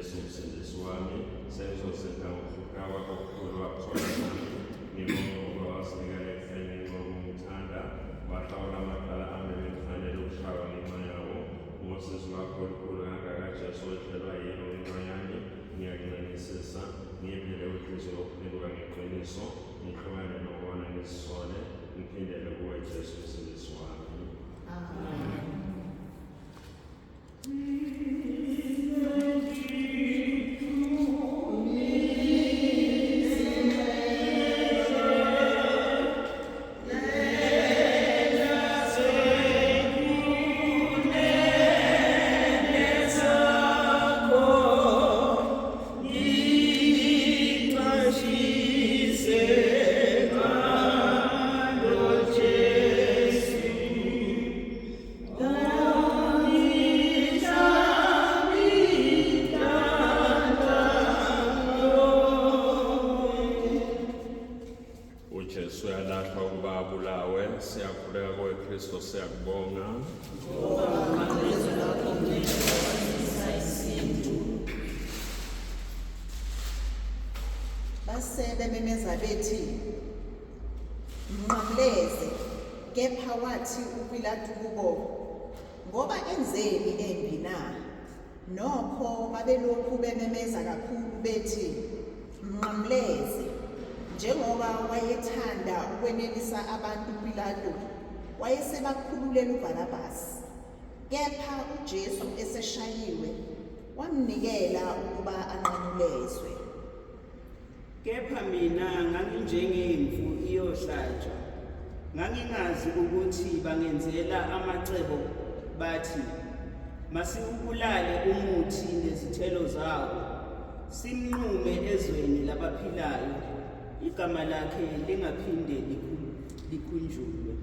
Jesu msindisi wami, sengizozindla ngokuhlupheka kwakho okukhulu wakuthola nami. Ngibonga ngoba wazinikela ekufeni ngenxa yokungithanda, wahlawula amacala ami ebengifanele ukushaywa ngenxa yawo. Ngosizi lwakho olukhulu kangaka Jesu wehlelwa yilo ngenxa yami, ngiyakuncengisisa, ngiphe leyo nhliziyo yokuphenduka ngeqiniso, ngihlukane nokona ngizisole, ngiphindele kuwe Jesu msindisi wami. Amen. UJesu uyalahlwa ukuba abulawe. Siyakhuleka kuwe Kristo, siyakubonga. Base bememeza bethi, Mnqamuleze! Kepha wathi uPilatu kubo, Ngoba enzeni embi na? Nokho babelokhu bememeza kakhulu bethi, Mnqamuleze! Njengoba wayethanda ukwenelisa abantu uPilatu wayesebakhululela uBharabhasi. Kepha uJesu eseshayiwe, wamnikela ukuba anqamulezwe. Kepha mina nganginjengemvu iyohlatshwa. Ngangingazi ukuthi bangenzela amacebo bathi, Masiwubulale umuthi nezithelo zawo, simnqume ezweni labaphilayo, igama lakhe lingaphinde likhunjulwe.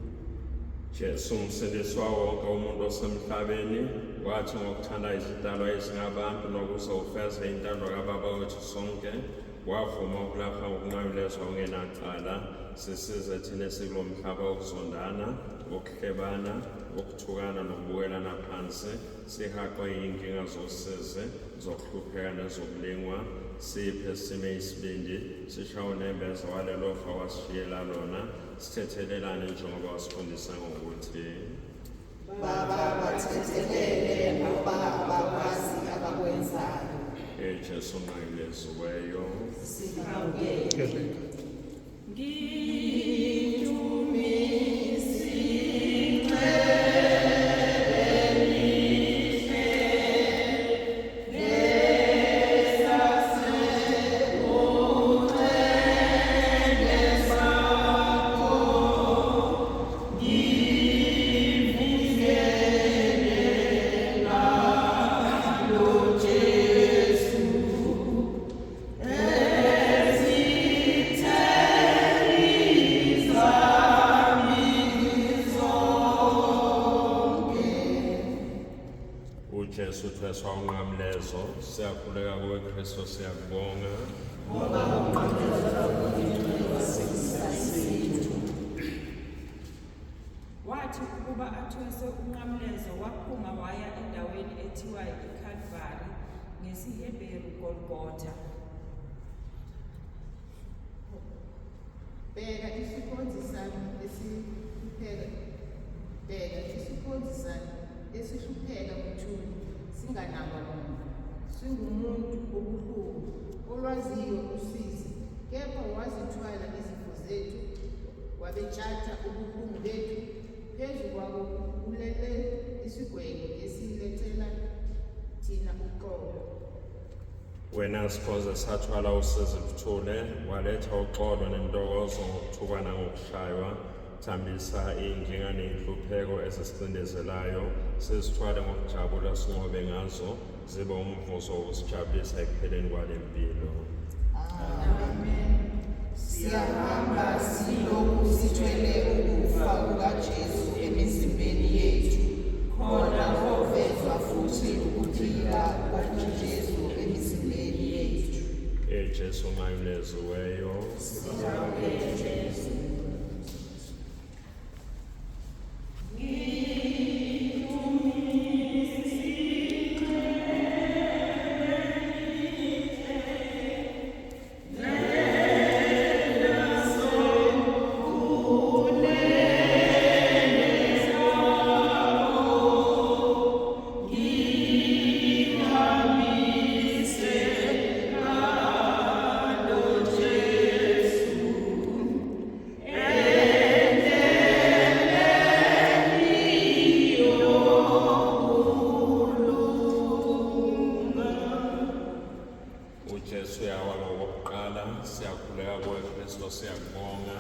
Jesu msindisi wawo wonke umuntu osemhlabeni, wathi ngokuthanda izidalwa ezingabantu nokuze ufeze intando kaBaba wethu sonke, wavuma ukulahla ngokunqanyulezwa ungenacala. Sisize thina esikulo mhlaba wokuzondana, wokuhlebana, wokuthukana nokubukelana phansi, sihaqwe yiy'nkinga zosizi, zokuhlupheka nezokulingwa. Siphe sime isibindi, sishawe unembeza walelo fa wasishiyela lona, Sithethelelane njengoba wasifundisa ngokuthi Baba bathethelele ngoba abakwazi abakwenzayo. Ee Jesu onqanyuleziweyo. Sihawukele. UJesu uthweswa unqamlezo. Siyakhuleka kuwe Kristo, siyakubonga. Ngoba unqamlezo lwakho wasindisa isintu. Wathi ukuba athweswe unqamlezo waphuma waya endaweni ethiwa iKalvari, ngesiHeberu Golgotha. Bheka isikhonzi sami esihlupheka, bheka isikhonzi sami esihlupheka buthule, singanakwa muntu, singumuntu wobuhlungu, olwaziyo usizi, kepha wazithwala izifo zethu, wabetshatha ubuhlungu bethu, phezu kwako kulele isigwebo esilethela thina uxolo. Wena sikhoze sathwala usizi buthule, waletha uxolo nentokozo ngokuthukwa nangokushaywa. Thambisa iy'nkinga ney'nhlupheko ezisicindezelayo, sizithwale ngokujabula sinqobe ngazo, zibe umvuzo wokusijabulisa ekupheleni kwale mpilo. Amen. Siyahamba silokhu sithwele ukufa kukaJesu emizimbeni yethu, khona kovezwa futhi ukuphila kukaJesu emizimbeni yethu. Ee Jesu ongayuleziweyo, Sihawukele Jesu. UJesu uyawa ngokokuqala, siyakhuleka kuwe Kristo, siyakubonga.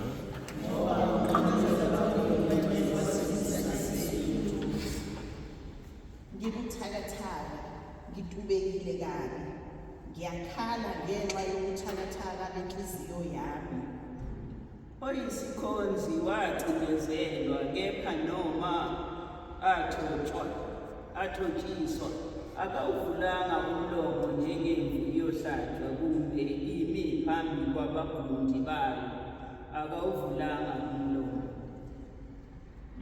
Ngibuthakathaka, ngitubekile kabi, ngiyakhala ngenxa yobuthakathaka benhliziyo yami. Oyisikhonzi wacindezelwa, kepha noma athotshwa, athotshiswa, akawuvulanga umlomo njengemvu iyohlatshwa, kumbe imi phambi kwabagundi bayo, akawuvulanga umlomo.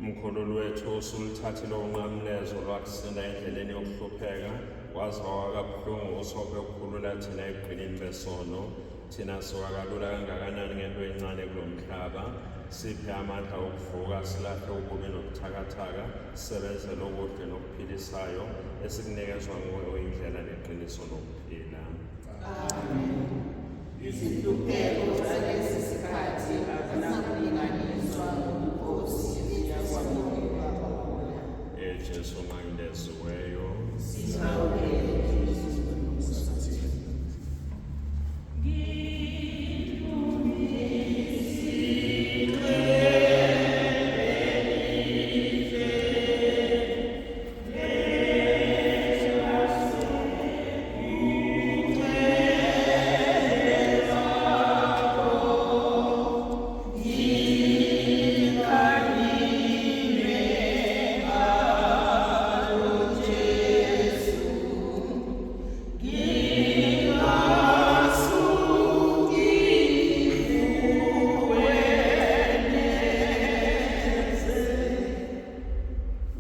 Mkhululi wethu, usuluthathile unqamlezo lwakusinda endleleni yokuhlupheka, waze wawa kabuhlungu usope ukukhulula thina ebugqilini besono. Thina siwa kalula kangakanani ngento encane kulo mhlaba. Siphe amandla okuvuka, silahle ububi nobuthakathaka, sisebenzele okuhle nokuphilisayo esikunikezwa nguwe oyindlela neqiniso nokuphila. Izinhlupheko zalesi sikhathi azinakulinganiswa nobukhosi esiyokuba khona. E Jesu nqangileziweyo. Sihawukele Jesu.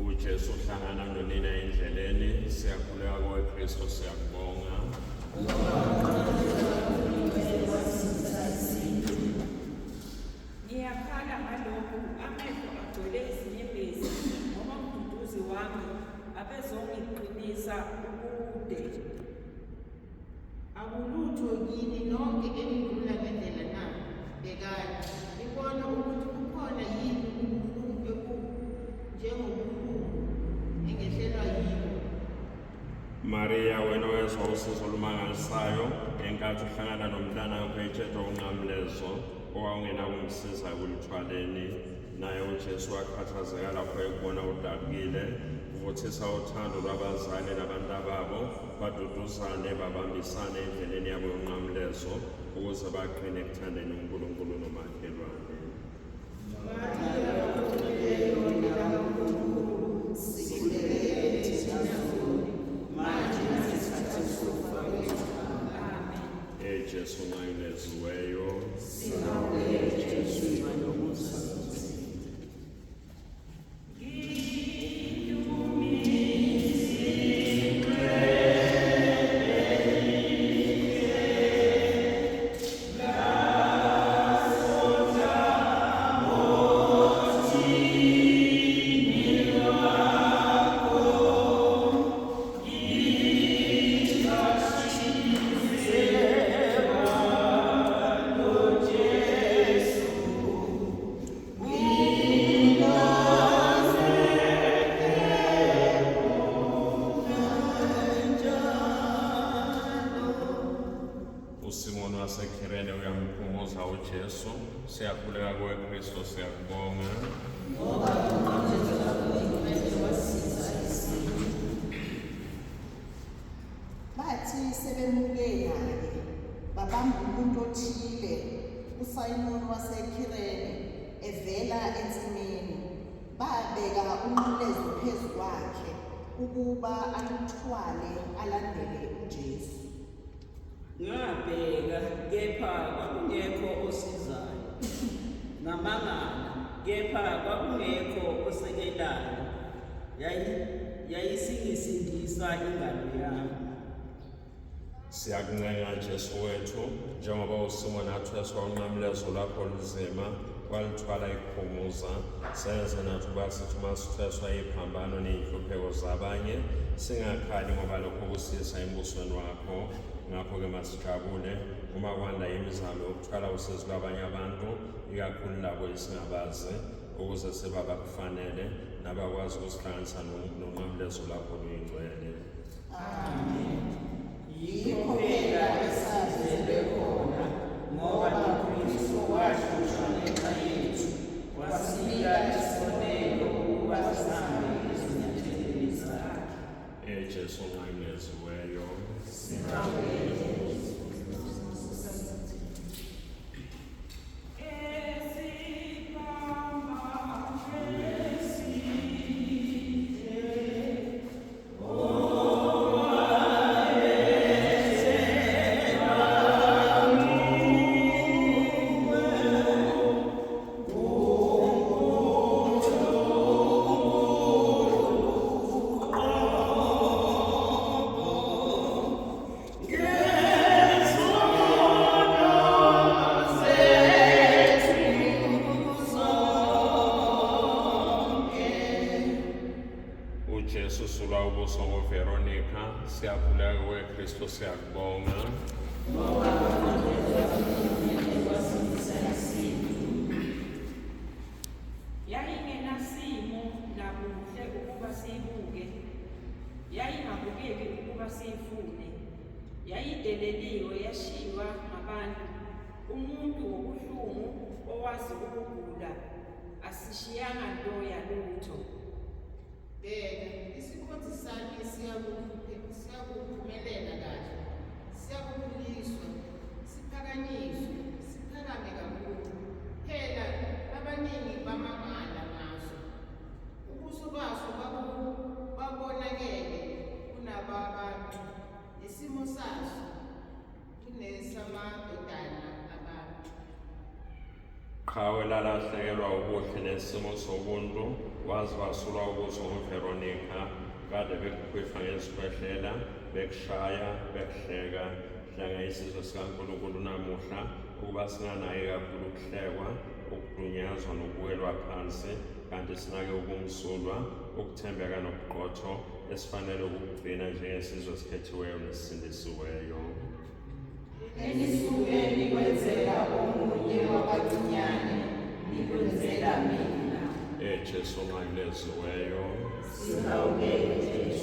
UJesu uhlangana nonina endleleni, siyakhuleka kuwe Kristo, siyakubonga. Ngiyakhala ngalokhu, amehlo agcwele izinyembezi, ngoba umduduzi wami abezongiqinisa ukude. Akulutho kini nonke enidlula ngendlela na? Bhekani, nibone ukuthi kukhona yini ubuhlungu njengobuhlungu engehlelwa yibo. Maria, wena owezwa usizo olumangalisayo ngenkathi uhlangana nomntanakho etshetshwa unqamlezo owawungenakumsiza ekulithwaleni, naye uJesu wakhathazeka lapho ekubona udabukile. Vuthisa uthando lwabazali nabantababo, baduduzane, babambisane endleleni yabo yonqamlezo ukuze baqine ekuthandeni uNkulunkulu nomakhelwane. E Jesu nqangileziweyo. USimoni waseKirene uyamphumuza uJesu. Siyakhuleka kuwe Kristo, siyakubonga. Bathi sebemuke naye, babamba umuntu othile, uSimoni waseKirene, evela ensimini, babeka unqamlezo phezu kwakhe ukuba aluthwale alandele uJesu. Ngabheka, kepha kwakungekho osizayo. Ngamangala, kepha kwakungekho osekelayo. Yayisingisindisa ingalo yami. Siyakuncenga Jesu wethu, njengoba uSimoni athweswa unqamlezo lwakho olunzima, walithwala ikuphumuza, senze nathi ukuba sithi uma sithweswa iziphambano nezinhlupheko zabanye, singakhali ngoba lokho kusisa embusweni wakho. Ngakho-ke masijabule uma kwanda imizamo yokuthwala usizi lwabanye abantu, ikakhulu labo esingabazi, ukuze sibe abakufanele nabakwazi ukusihlanganisa nonqamlezo lwakho oluyingcwele. Yikho phela esazi siyakubonga. Yayingenasimo nabuhle ukuba siyibuke, yayingabukeki ukuba siyifune. Yayideleliwe, yashiywa ngabantu, umuntu wobuhlungu owazi ukugula, asishiyanga nto yalutho. Bheka, isikhonzi sami siyakuphumelela kahle, siyakukhuliswa, siphakanyiswe, siphakame kakhulu. Phela abaningi bamangala ngaso. Ubuso baso babonakele kunababantu, nesimo saso kunesamadodana abantu. Qhawe lalahlekelwa ubuhle nesimo sobuntu, wazibasulwa ubuso uVeronica, kade bekukhwifa ngezikhwehlela, bekushaya, bekuhleka. Hlenga isizwe sikaNkulunkulu namuhla ukuba singanaki kakhulu ukuhlekwa, ukudunyazwa nokubukelwa phansi, kanti sinake ubumsulwa, ukuthembeka nobuqotho esifanele ukukugcina njengesizwe esikhethiweyo nesisindisiweyo. Enisuke nikwenzela omunye wabancinyane, nikwenzela mina. E Jesu onqanyuleziweyo, Sihawukele Jesu.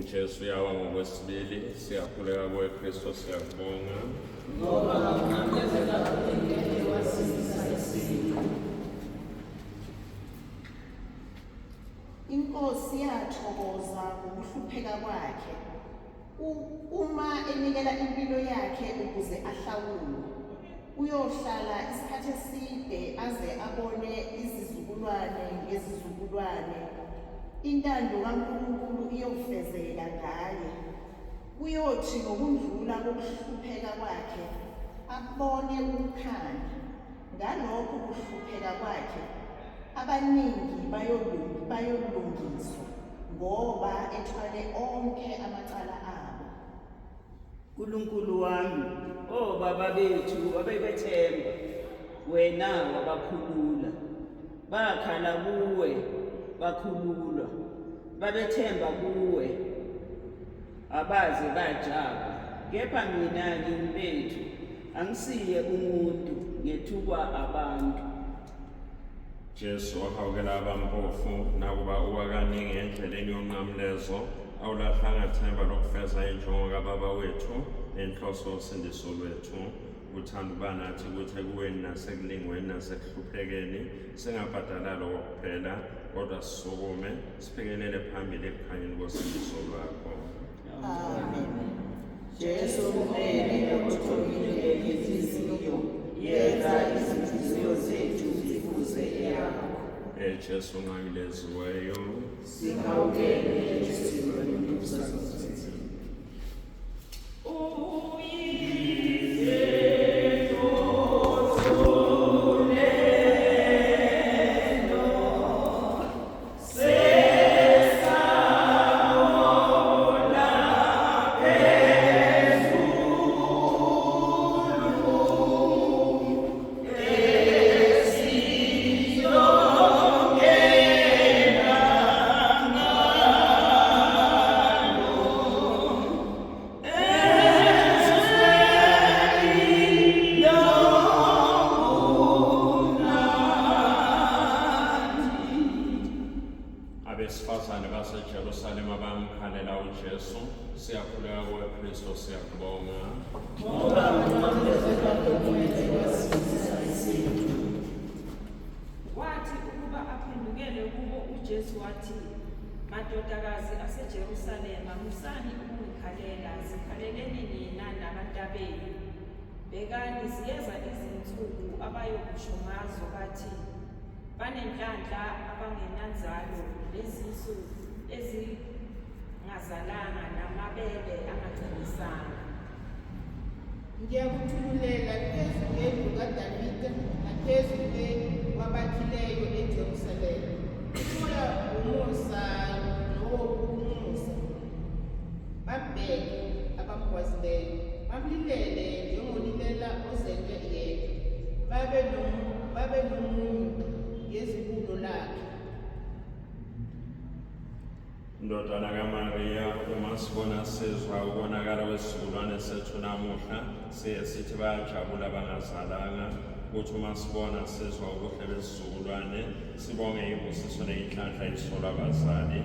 uJesu uyawa ngokwesibili, siyakhuleka kuwe Kristo, siyakubonga. Inkosi yathokoza ngokuhlupheka kwakhe. Uma enikela impilo yakhe ukuze ahlawulwe, uyohlala isikhathi eside aze abone izizukulwane ngezizukulwane. Intando kaNkulunkulu iyofezeka ngaye. Kuyothi ngokundlula kokuhlupheka kwakhe abone ukukhanya. Ngalokho kuhlupheka kwakhe abaningi bayolungiswa, ngoba ethwale onke amacala abo. Nkulunkulu wami, obaba bethu babebethemba wena, wabakhulula. Bakhala kuwe, bakhululwa. Babethemba kuwe, abaze bajabha. Kepha mina ngimpethu, angisiye umuntu, ngethukwa abantu. Jesu wahawukela abampofu, nakuba uwa kaningi endleleni yonqamlezo, awulahlanga themba lokufeza injongo kaBaba wethu nenhloso yosindiso lwethu. Uthanda ukuba nathi ukuthi ekuweni nasekulingweni nasekuhluphekeni singabhadala lokho kuphela, kodwa sisukume siphikelele phambili ekukhanyeni kosindiso lwakho. Amen. Jesu mnene othobile ngenhliziyo, yenza izinhliziyo zethu zifuze eyakho. E Jesu onqanyuleziweyo, Sihawukele Jesu. Abesifazane baseJerusalema bamkhalela uJesu, siyakhuleka kuwe Kristo, siyakubonga. Wathi ukuba aphendukele kubo uJesu wathi, Madodakazi aseJerusalema, musani ukungikhalela, zikhaleleni nina nabantabenu. Bhekani, ziyeza izinsuku abayokusho ngazo bathi, Banenhlanhla abangenanzalo, nezisu ezingazalanga, namabele angachelisanga. Ngiyakuthululela phezu kwendlu kaDavide naphezu kwabakhileyo eJerusalema umoya womusa nowokunxusa, bambheke abamgwazileyo, bamlilele njengolilela ozelwe yedwa, babe babe nomunyu ngezibulo lakhe. Ndodana kaMariya, uma sibona sizwa ukonakala kwesizukulwane sethu namuhla, siye sithi bayajabula abangazalanga. Kuthi uma sibona sizwa ubuhle besizukulwane, sibonge ibusiso neyinhlanhla isolwa abazali.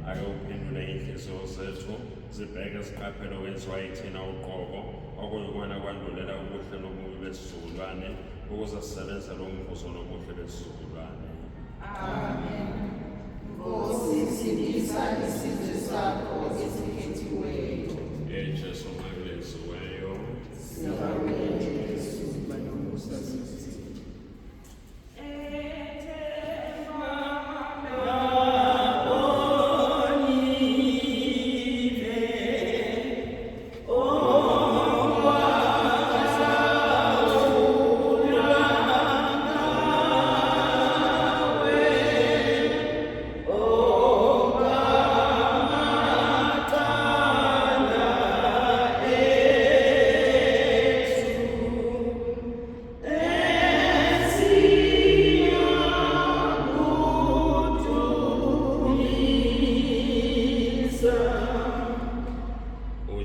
Ake uphendule iy'nhliziyo zethu, zibheke ziqaphele okwenziwa yithina uqobo, okuyikona kwandulela ubuhle nobubi besizukulwane, ukuze sisebenzele umvuzo nobuhle besizukulwane. Amen. Nkosi, sindisa isizwe sakho esikhethiweyo. Ee Jesu onqakuleziweyo, Sihawukele Jesu. Banomusa sithi.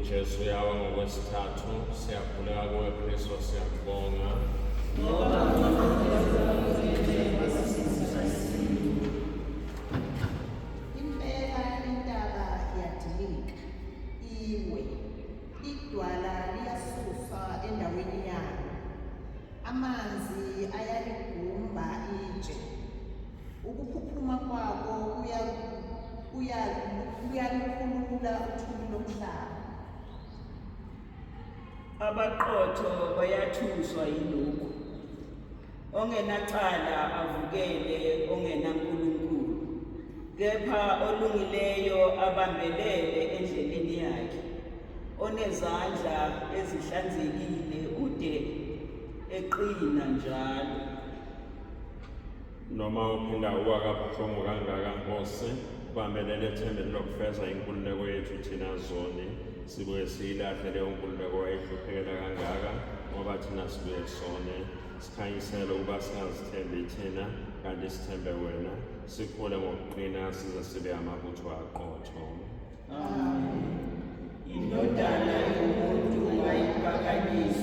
uJesu uyawa ngokwesithathu, siyakhuleka kuwe Kristo, siyakubonga. Impela intaba iyadilika, iwe, idwala liyasuswa endaweni yalo. Amanzi ayaligumba itshe, ukuphuphuma kwako kuyalukhulula uthuli lomhlaba. Abaqotho bayathuswa yilokhu, ongenacala avukele ongenaNkulunkulu, kepha olungileyo abambelele endleleni yakhe, onezandla ezihlanzekile ude eqina njalo. Noma uphinda uwa kabuhlungu kangaka Nkosi, ubambelele ethembeni lokufeza inkululeko yethu thina zoni, sibuye siyilahle leyo nkululeko wayihluphekela kangaka, ngoba thina sibuye sone. Sikhanyisele ukuba singazithembi thina, kanti sithembe wena, sikhule ngokuqina size sibe amabutho aqotho. Amen. Indodana yomuntu wayiphakanyiswa.